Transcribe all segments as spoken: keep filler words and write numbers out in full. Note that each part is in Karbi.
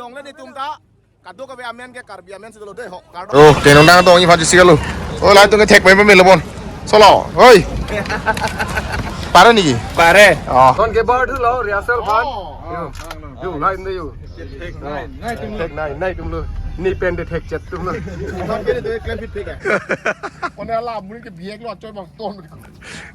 Ongle netum ta kadokave amen ke Karbi amen si dolo de ho. Kardom. Oh, Kengdongdang atong iphan chesik lo. Oh, lahai atum ke thek pen pen lo bon. Solo, oi. Pare niki? Pare. Oh. Ton ke bar thu lo, rehearsal aphan. Oh. Yo, yo, lahai nde yo. Thek nai, nai tum lo. Ne pen de thek chet tum lo. Ton ke de klem phit thek. Kone hala amonit ke biek lo achoi bang ton.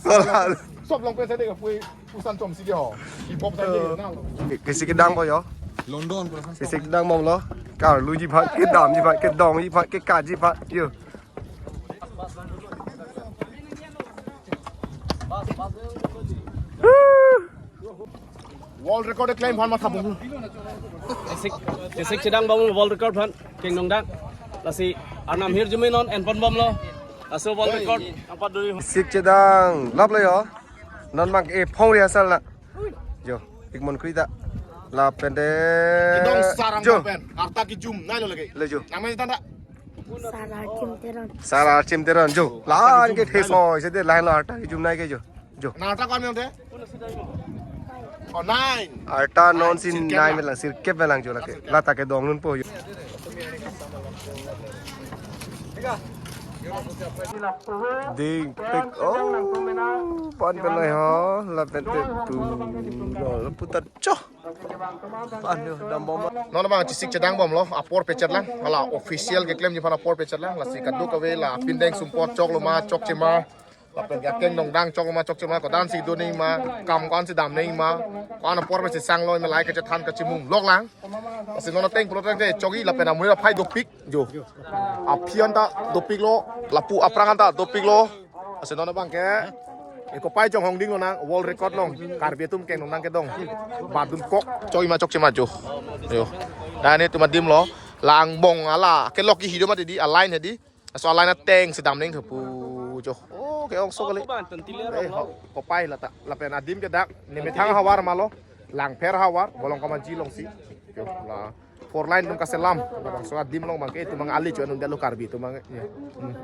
Solo. Sob long pen sa de ka pui. Pusan chom si ke ho. Hip hop sa ke na lo. Ke-, kesi kedang po yo. London, bro. Kesi kedang bom lo. Karluji aphan, kedamji aphan, kedongji aphan, kekatji aphan. Yo. World record claim aphan matha bom. Chesik, chesik chedang bom world record aphan. Kengdongdang. Lasi arnam hirjume non en pon bom lo. Laso world record apa duri. Chesik chedang. Lap lo yo. Non mang e phong rehearsal na. Jo, ik mon krita. Lapen de. Kedong sarang jo. Pen. Arta kejum nai lo lagi. Le jo. Nama itu tanda? Sar Archim Teron. Sar Archim Teron jo. Lahai ke theso, isi de lahai lo arta kejum nai ke jo. Jo. Na arta ko-an melang? Oh, nine. Arta non si nine melang, sirkep melang jo lake. Lata kedong non po jo. Ding pek, oh, pan pen nai ho, lapen te tu, lo putar cho. Pan yo dam bom. Non abang chesik chedang bom lo, apor pechet lang. Hala official keklemji aphan apor pechet lang. Lasi kadokave la pindeng sumpot choklo ma chokche ma. Lapen ke Kengdongdang choklo ma chokche ma, kodan si do nang ma, kam ko-an si dam nang ma, ko-an apor pen si sang lo ma, lahai kachethan kachimung lok lang. Lasi non ateng pulo tangte chogi lapen amonit aphai dopik jo. Aphi an ta dopik lo, lapu aphrang an ta dopik lo. Lasi non abang ke eko pai chonghong ding lo nang, world record long. Karbi atum Kengdongdang kedong. Badun kok chogi ma chokche ma jo. Yo. Lahai netum adim lo. La angbong hala kelok ke hido mati di, a-line hedi. Laso a-line ateng si dam nang thupu jo. Oh, ke ongso kali. Ko ban tentile eh, rong lo. Ho, kopai lata. Lapen adim ke dak. Ne methang havar ma lo. Langpher havar. Bolong kamaji long si. Jo, la four lane atum kaselam. Labangso adim long abang ke itum abang ali cho-en un det lo Karbi itum abang. Ya. Hmm.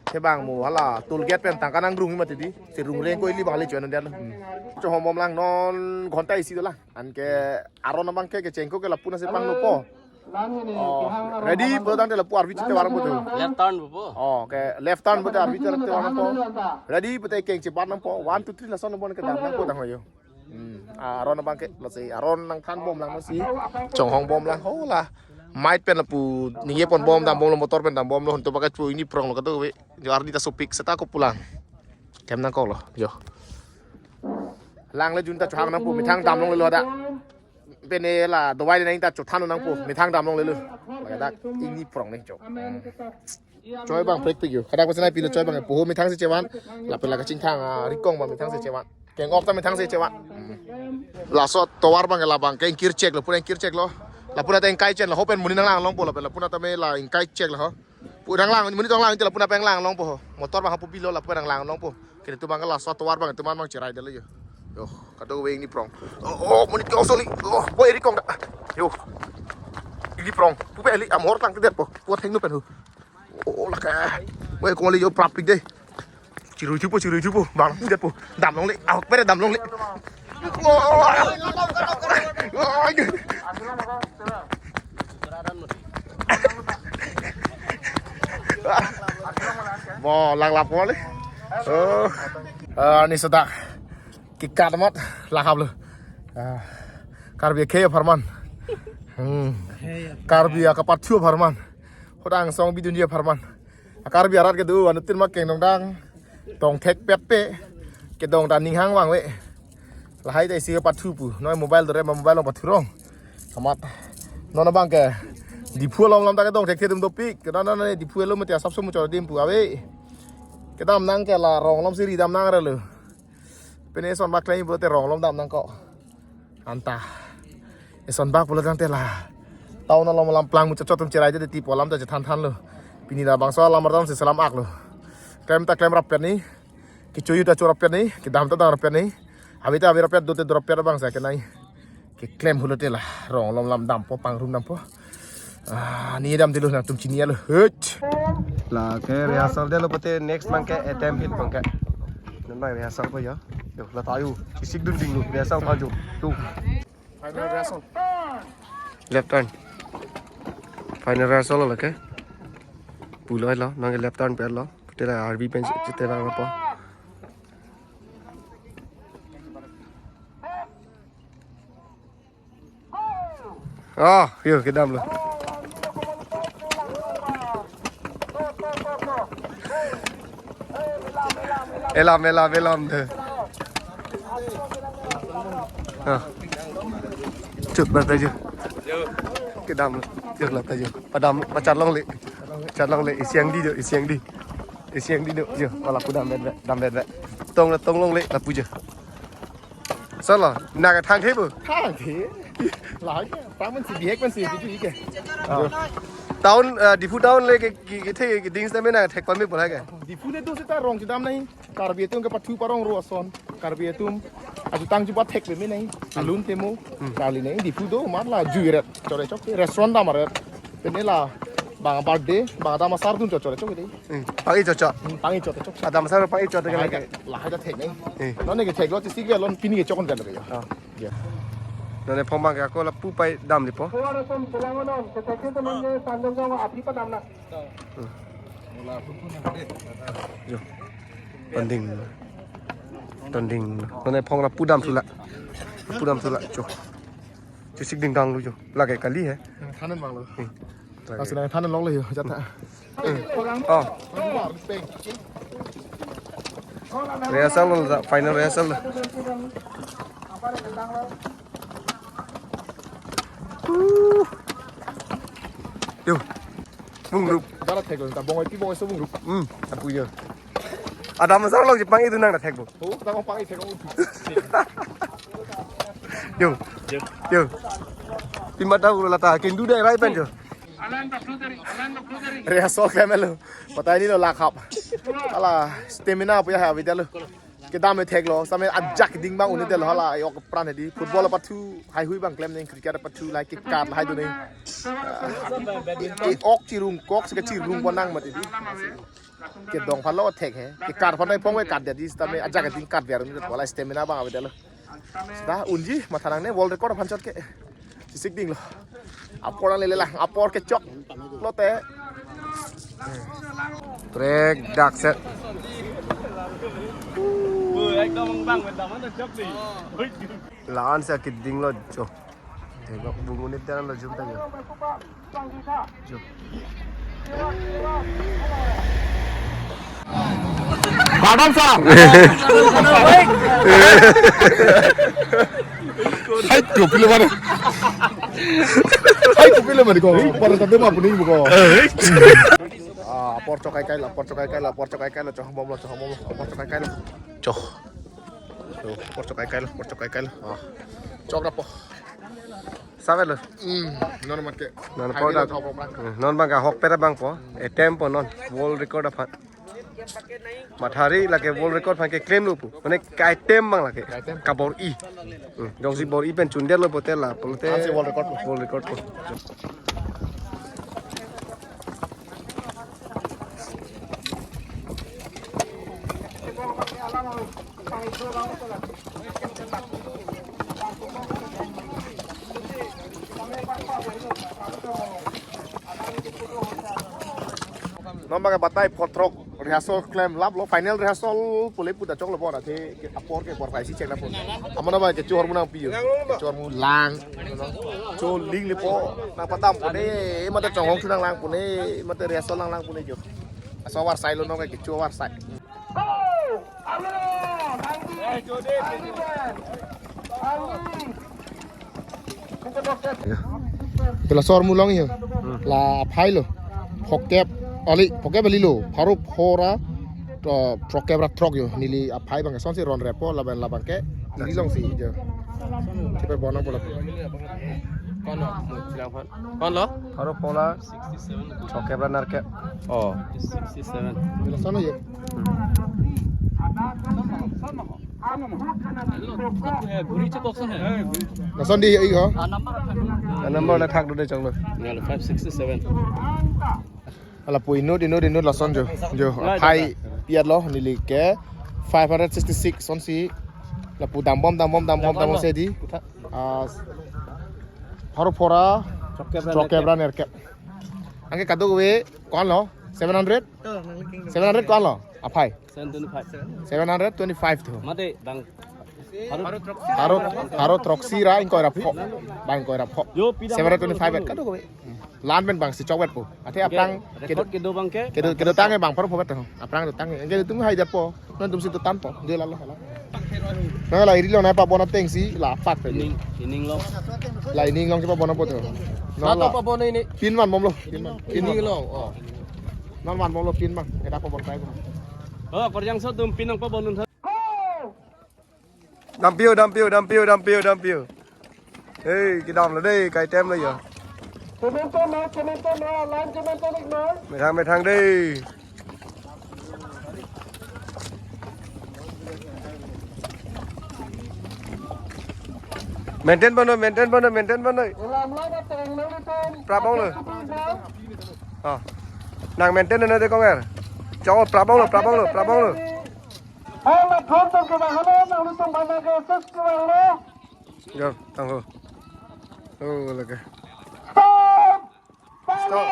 Ke bang mo hala toll gate pen tangka nangrung mati di. Si rungreng ko ili abang ali cho-en un det lo. Hmm. Chonghong bom lang non ghonta isi do lang. Anke aron abang ke kechengko ke lapu na si pangno po. Oh, ready pulo tangte lapu arvi chete warang po tu. Left turn po. Oh, ke left turn pulote arvi chete warang po. Ready pulote keng chebat nang po. One, two, three lason nang po kedam nang po tang ho yo. Hmm, aron abang ke lasi aron nangthan bom lang lasi. Chonghong bom lang ho la. Mic pen lapu ningje pon bom dam bom lo, motor pen dam bom lo, hon to pakai pu ini prong lo kado we. Jo arni ta sopik seta ko pulang. Kem nangkok lo. Jo. Lang le jun ta chohang nang po, methang dam longle lo dak. Pene la dovai le nang ta chothan nang po, methang dam longle lo. Lake dak ini prong ne jo. Choi bang prekpik yo. Kadak pesen ai pilo choi bang puho methang si chevan. Lapen la kachingthang, ah, rikong bang methang si chevan. Keng ok ta methang si chevan. Laso tovar bang la bang ke ingkir chek lo, pura ingkir chek lo. Lapu na ta ingkai chen lo, hopen monit nanglang long po lapen lapu na ta me la ingkai chek lo ho. Pu nanglang, monit nanglang, lapu na pen lang long po ho. Motor bang hapu bilo lapu nanglang long po. Kene tu bang laso tovar bang tu man bang cherai det lo yo. Yo, kado we ini prong. Oh, oh, monit ke osoli. Oh, boy rikong da. Yo. Ini prong. Pupe eli amor tang det po. Puat heng nu pen ho. Oh, lake. Boy kong li yo prapik de. Chirui chupo, chirui chupo. Bang det po. Dam longle. Ah, pere dam longle. Oh, oh, oh. Bo lang lap longle. Oh. Ah, ni sedak. Kikat amat lahap lo. Ah, Karbi akhei apharman. Hmm. Karbi akapathu apharman. Hodang song bidun dia apharman. Karbi arat kedo anuttin ma Kengdongdang. Tong thek pet pe. Kedong dan ninghang vang we. Lahai ta isi pathu pu. Noi mobile dore ma mobile long pathu rong. Amat. Non abang ke. Diphu along lam ta kedong thek thedum dopik. Kedong non Diphu along mati asap somu chor dim pu ave. Kedam nang ke la rong lom siri dam nang re lo. Pene eson bak klei pulote rong lom dam nangkok. Anta. Eson bak pulo tangte la. Town along lam plang muchot chot tum cherai de ti polam ta chethan than lo. Pini labangso alam artam si selam ak lo. Klem ta klem rap pen ni. Kechoyu ta cho rap pen ni. Kedam ta dam rap pen ni. Abi ta abi rap pen, do te do rap pen bang sa kenai. Keklem pulote la rong lom lam dampo, pangrum dampo. Ah, ni dam dilo nangtum chini alo. Hut. Lake rehearsal det lo pulote next bang ke attempt hit bang ke. Non bang rehearsal ko ya. Yo, la tayo. Chesik dun ding lo rehearsal pha jo. Tu. Final rehearsal. Left turn. Final rehearsal lo ke. Pulo lo, nang left turn pe lo. Tela R B pen chetela apa? Oh, yo kedam lo. Elam, elam, elam de. Ah. Chut, lata jo. Kedam lo. Chut, lata jo. Padam, pacharlongle. Charlongle, isi angdi jo, isi angdi. Isi angdi jo, jo. Wala pu dambet, dambet. Tong la, tonglongle, lapu jo. Solo, nang thang the bo? Thang the. Lahai ke, pang man si, bihek man si, biju ike. Ah. Town, eh, Diphu town le ke, ke, kethe, keding sitame nang thek pame bo lahai ke. Diphu le do seta rong chedam nahi. Karbi atum ke pathu parong ro ason. Karbi atum ajutang jubat thek pame nahi. Alun temo. Hmm. Kali nahi, Diphu do, mar la jui ret. Chore chok, restaurant dam ret. Pene la, bang birthday, bang adam asar dun chore chok de. Hmm, pang-i chot chot. Hmm, pang-i chot chot. Adam asar pang-i chot ke lahai lake. Lahai ta thek nahi. Hmm. Non ne ke thek lo, chesik ve lo, pini ke chokon kan lo ke ya. Ah. Ya. Non ne phong bang ke ako lapu pai damlepo. Keluar atum, keluar non, ketekin teman ke sandung jong api padam na. Hmm. Jo. Tanding. Tanding. Non ne phong lapu damthu la. Lapu damthu la, jo. Chesik dingdang lo jo. Lake kali he. Thanan bang lo. Hmm. Lake. Asli thanan lo lo jo, jat na. Hmm. Oh. Rehearsal lo, final rehearsal lo. Uh. Yo. Bung rup. Dara thek lo, ta bong oi pi bong oi so bung rup. Hmm, apu jo. Adam asar lo je pang-i tu nang ta thek bo. Oh, ta pang-i thek lo. Yo. Yo. Yo. Pima ta ulo lata, kindu de rai pen jo. Rehearsal klemlo. Pata ni lo lakhap. Ala stamina punya ha video lo. Kedam thek lo, sitame ajak ding bang un-edetlo hala, yok pran hedi. Football apathu, haihui bang klem neng, cricket apathu, lahai kekat lahai do neng. Ah, e, e, ok chirung, kok si kachirung pon nang mati di. Kedong phalo thek he. Kekat pon nai phong ve kat de di, sitame ajak ding kat ver un-edetpo, lahai stamina bang avedetlo. Sita unji, matha nangne world record aphan chot ke. Chesik dinglo. Apor nangle lang, apor kechok lote. Trek dak set. Ekdom bang, bang, bang, chok di. La-an si akeding lo jo. Tengok bung un-edet lo jum tengok. Jo. Pardon, sir. Hai, kopilo mane. Hai, kopilo mane ko. Para tadi mah puning buko. Ah, apor chok kaikai lo, apor chok kaikai lo, apor chok kaikai lo, chok bom lo, chok bom lo, apor chok kaikai lo. Chok. Chok, apor chok kaikai lo, apor chok kaikai lo. Ah. Chok rapo. Save lo. Hmm, non mat ke. Non hai po dak. Thok pran. Hmm, non bang ke ahokpet abang po. Attempt po non. World record aphan. Mathari lake world record aphan keklemlo pu. Mane ka-attempt bang lake. Ka-attempt. Kabor-i. Hmm, jongsi bor-i pen chundetlo pote la, pote. Ansi world record po. World record po. Non bang ke batai photrok rehearsal klem laplo, final rehearsal pule pu ta choklo bon athe apor ke apor kaisi chek lapo. Amana bang ke chor mu nangpi jo. Chor mu lang. Cho ling lepo. Nang padam pune, mate chonghong chu nanglang pune, mate rehearsal nanglang pune jo. Aso varsai lo non ke cho varsai. Hala sor mu long jo. Hmm. La aphai lo. Phokep ali, phokep ali lo. Pharo phora, to, throkkep ra throk jo. Neli aphai bang ke sonsi ron repo, laban labang ke. Neli longsi jo. Chepe bono bola. Kon lo? Mo chilang phan. Kon lo? Pharo phora. Sixty-seven. Throkkep ra nerkep. Oh. Sixty-seven. Lason jo. Hmm. Lason dei jo. Ah, number na thak do de chonglo. Five sixty-seven. Hala pu inut inut inut lason jo. Jo, aphai piat lo neli ke five hundred sixty-six sonsi. Lapu dambom dambom dambom dambom si dei. Ah, pharo phora. Throkkep ra nerkep. Anke kadokave ko-an lo? Seven hundred? Seven hundred ko-an lo? Aphai. Seven twenty-five. Seven hundred twenty-five thu. Mate, bang. Pharo, pharo throksi ra ingkoi ra pho. Bang ingkoi ra pho. Yo, pidam. Seven hundred twenty-five vet kadokave. La-an pen bang si chokvetpo. Athe aphrang record kedo, kedo bang ke. Kedo, kedotang ke bang pharo pho vet ho. Aphrang dotang ke. Anke itum haidetpo. Non itum si dotanpo. Dia lalo, lalo. Na la iri along nangpabon ateng si la apak pe. Ining, ining along. La ining along si pabonpo to. Non la. Lato pabon ini. Pin vanbomlo. Pin van. Pin van. Ining along. Oh. Non vanbomlo pin van. Kita pabon kai. Oh, Karjangso atum pin nangpabon un tha. Dampiu, dampiu, dampiu, dampiu, dampiu. Hei, kedam lo dei, kai tem lo yo. Cement na, cement na, line cement na, na. Methang, methang dei. Maintain bono, maintain bono, maintain bono. Lam line ateng nang itum. Prabang lo. Oh. Nang maintain na de konger. Chok, prabang lo, prabang lo, prabang lo. Hai, ma thom thom ke bahana, nang lutung bana ke ses ke bahana. Yo, tangho. Oh, lagi. Stop! Stop.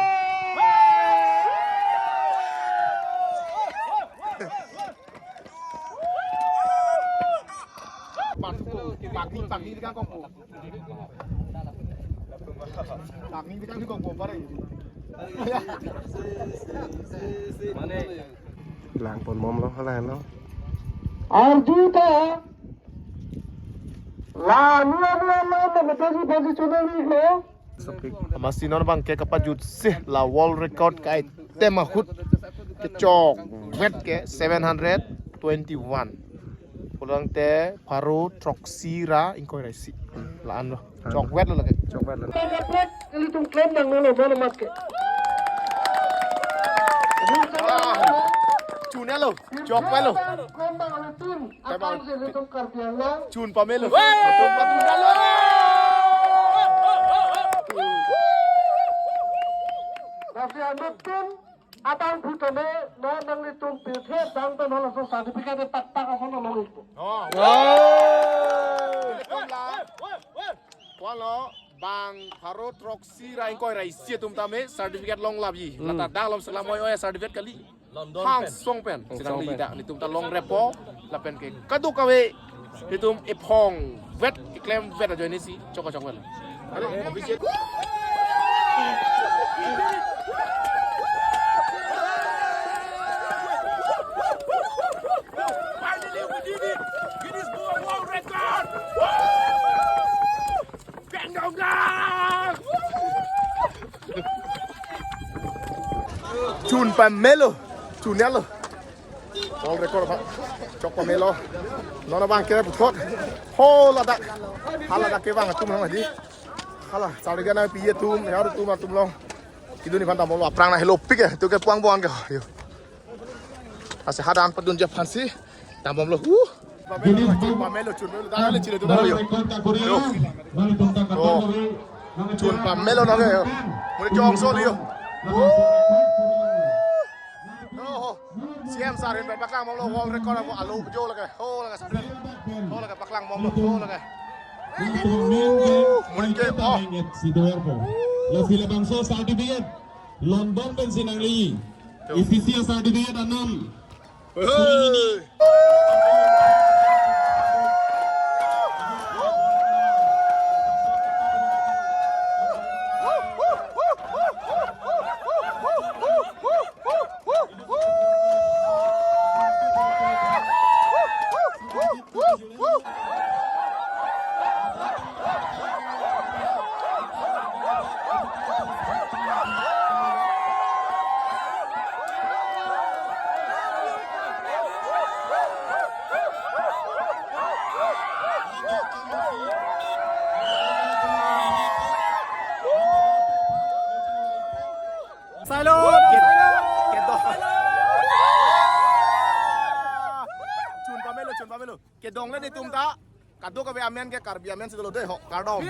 Pagi, pagi, pagi, pagi, pagi, pagi. Langponbomlo, hala lo. Arju ta. La, nua, nua, nua, nua, nua, nua, nua, nua, nua. Amatsi non bang ke kapajutsi la world record ka-item ahut kechokvet ke seven hundred twenty-one. Pulang te pharo throksi ra ingkoi ra isi. La-an lo. Chokvet lo lake. Chokvet lo. Ilitum claim nang nang lo, nang lo mat ke. Chun-et lo. Chokvet lo. Claim nang ilitum. Claim nang. Akam si ilitum Karbi Anglong. Chun pamelo. Chun pamelo. Nasi ilitum. Abang phu tame, non nanglitum pirthe abang pen halaso certificate taktak ason long ikpo. Oh. Wow. Ko-an lo, bang pharo throksi ra ingkoi ra isi atum tame certificate longlapji. Hmm. Lata dak lom selam oi oi certificate kali. London pen. Hangsong pen. Hangsong pen. Sedang li dak nelitum ta longrepo lapen ke kadokave nelitum ephong vet, keklem vet ajoine si chok chok vel. Finally, we did it! Guinness Book of World Record! Woo! Bang dong dong! Chun pamelo, chun-et lo. World record ba. Chok pamelo. Non abang ke puthot. Ho ladak. Hala dak ke bang atum long hadi. Hala, sarga na piye atum, ya atum atum long. Kedun aphan dambomlo, aphrang na helopik ya. Tu ke puang buang ke. Yo. Lasi hadak an padunji aphan si dambomlo. Uh. Chun pamelo, chun pamelo. Dak le chile tu lo yo. Yo. Chun pamelo nang ke. Muni chong so lo yo. Uh. Oh, C M sir ahin pen paklangbomlo world record ako alo jo lake. Ho lake. Ho lake paklangbomlo. Ho lake. Muni ke, oh. Si doar po. Lasi labangso certificate London pen si nangli. Yo. E C C certificate anam. Hey. Sailo. Ke-, kedong. Chun pamelo, chun pamelo. Kedongle nelitum ta. Kadokave amen ke Karbi amen si dolo dei ho. Kardom.